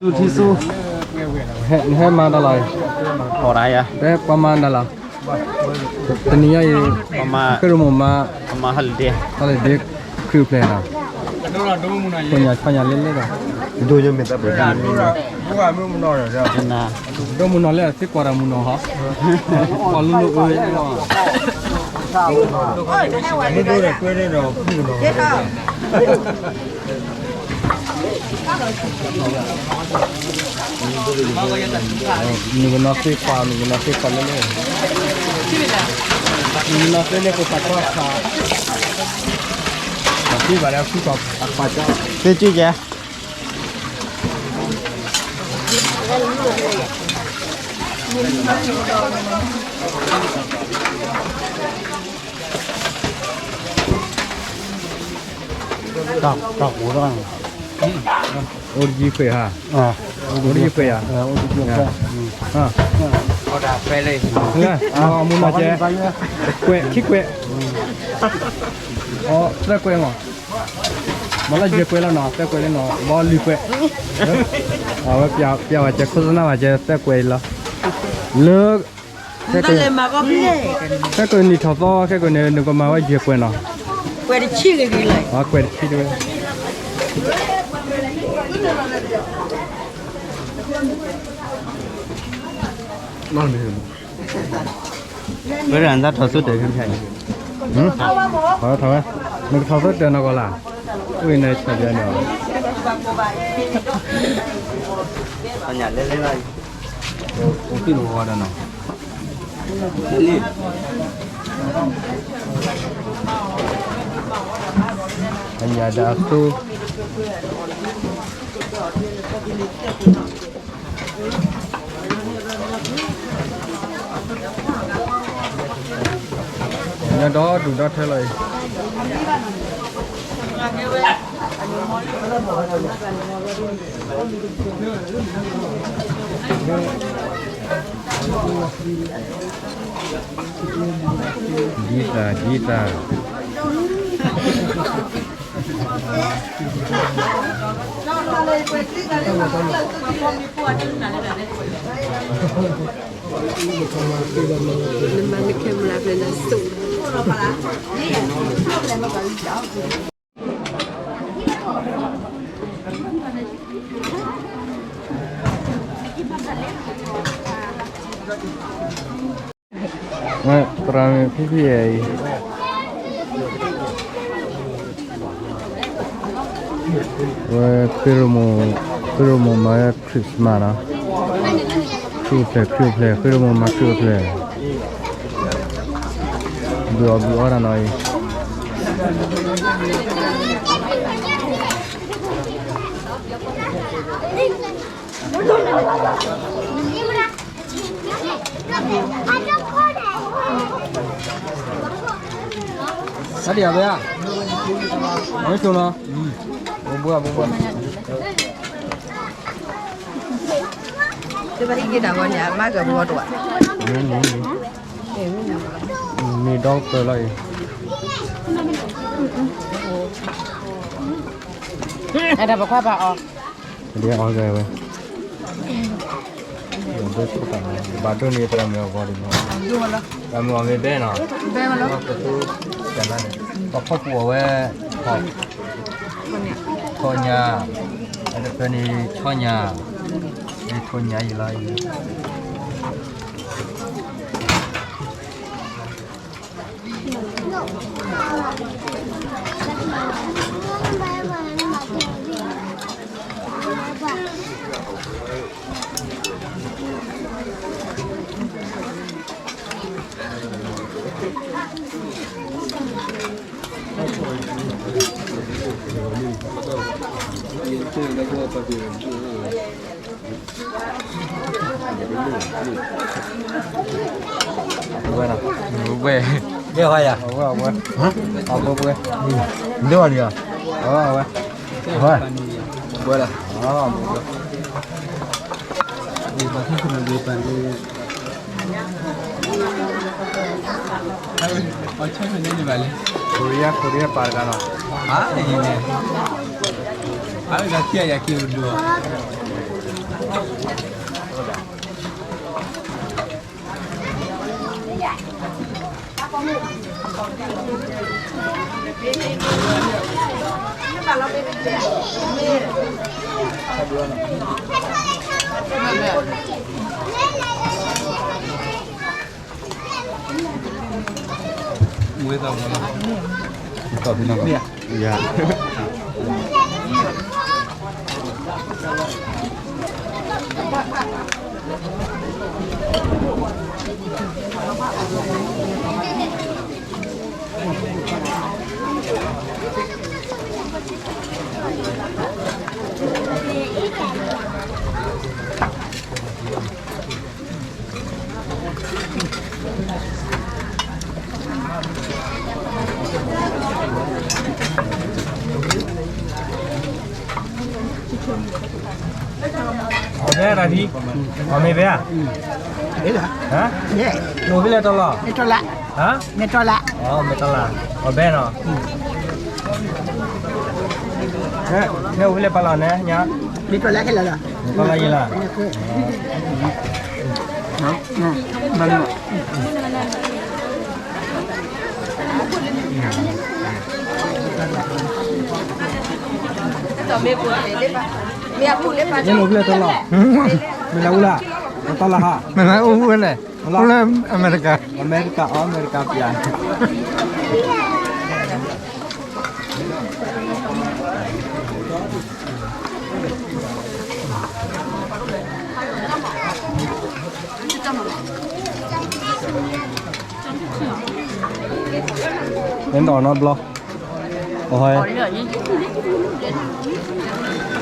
ထံဆူ, နဟဲမၤတၢ်လီၤ, တဲပှၤမၤတၢ်လီၤ, တနံၤညါအံၤ, ဃ့ရိမိၣ်မၤ, ဟီလ့ဒ့, ခရံာ်အိၣ်ဖျဲၣ်နီၤ, ညါဆီညါလဲလဲဒီး, ဒိၣ်မုၢ်နီၢ်လၢသ့ကွၢ်တၢ်မုၢ်နီၢ်ဟီ, ကွၢ်လိလိအၢ, မုၢ်ကနီၤသ့ကွၢ်, မုၢ်ကနီၤသ့ကွၢ်လၢလၢ, မုၢ်ကနီၤသ့လၢကပာ်ကွၢ်ခါ, သ့ဘၣ်လၢခုကီၢ်, သ့ကၠူကဲ တၢ်ပူၤလီၤ, အိၣ်တယံၤခွဲးဧါ, အိၣ်တယံၤခွဲးဧါ, အိၣ်တယံၤခွဲး, မုၢ်နီၢ်ကဲ, ကွဲးခံကွဲး, သၢကွဲးမး, မၤလၢယဲၢ်ကွဲးလီၤနီၤ, သၢကွဲးလီၤနီၤ, ဘီလွံၢ်ကွဲး, အဝဲပျးဝဲကဲ ခိစနၢ်ဝဲကဲ သၢကွဲးအံၤလီၤ, လၢ ခဲကနံၣ်ထီၣ်သီ ခဲကနံၣ် နကမၤဝဲယဲၢ်ကွဲးနီၤ, ကွဲးတဆံတဝဲ, ဝဲဒၣ်နတၢ်ထီၣ်သိတၢ်ခဲခဲအံၤ, ထီၣ်ဝဲ, နကထီၣ်သိတၢ်နီၢ်ကီၢ်လၢ်, အိၣ်အံၤန့ၣ်ဆၣ်ယဲန့ၣ်, အိၣ်သံၣ်လီၤဝါဒီးနီၤ, အညၣ်ဒၣ်အသိ ညၣ်ဒီဒူၣ်ဒီထၢလီၤအံၤ, ဒ်သၣ်ဒ်သၣ် နမၤန camera ဖဲနၤစိၣ် သရၣ်မုၣ်ဖံဖံအံၤ, ဝဲ, ဃ့ရိမိၣ်မၤဝဲ Christmas နီၤ, ခရံာ်အိၣ်ဖျဲၣ် ခရံာ်အိၣ်ဖျဲၣ် ဃ့ရိမိၣ်မၤခရံာ်အိၣ်ဖျဲၣ်, ဘုၣ်အီၣ်ဘုၣ်အီတၢ်နီၤအံၤ အဒံးအဝဲဧါ, အဝဲကၠိနီၤ, ဘိဘိဘိဘိ, တဘၣ်ဟံးက့ၤတၢ်ဂီၤန့ၣ် အမါကဘီတဝါ, မ့ၢ်ဒီကတၢၢ်လီၤအံၤ, အတၢ်ပခွါပၢ်အီၤ, ဒ်အီၤဂဲၤဝဲ ဘၣ်ဒိန့ၣ် သရၣ်မုၣ်အဂီၢ်ဒ်မး, သရၣ်မုၣ်အီၤမ့ၢ်ဘဲနီၤ, ပသူတၢ်လၢန့ၣ် ပဖီၣ်ပူၤအီၤဝဲ, ထီၣ်ညါ, အတပၢၤန့ၣ် ဆီညါ, န့ၣ်ထိၣ်ညါအံၤလီၤအံၤ ဝဲ, ဝဲ, အဝဲ, အဝဲ, အဝဲ, အဝဲ, အဝဲ, အဝဲ, ဝဲ, ခိရံယါ ခိရံယါပာ်တဂၤနီၤ, အဝဲဒၣ်ခံယၤခံဒိၣ် အီၣ်ဘဲတၢ်ဖံ, အီၣ်မ့ၢ်ဘဲဧါ, ဟါ, အိၣ်ဖဲလဲၣ်တလီၢ်, ဟါ, မ့ၢ်တလီၢ်, အီၣ်ဘဲနီၤ, ဟဲအိၣ်ဖဲလဲၣ်ပလီၢ်န့ၣ်ညါ, မ့ၢ်တလီၢ်ခဲလၢာ်လီၤ, မ့ၢ်တလီၢ်ယံၤလီၤ. မ့ၢ်အိၣ်ဖဲလဲၣ်တလီၢ်, မ့ၢ်လၢအူလၢ်, တလီၢ်ဟါ, မ့ၢ်လၢအူဝဲလဲၣ်, အိၣ်လၢအမဲရကၤ, အမဲရကၤ, အီ အမဲရကၤပျၢ် မ့ၢ်တအီၣ်နီတဘျီ, အီၣ်ဟဲ,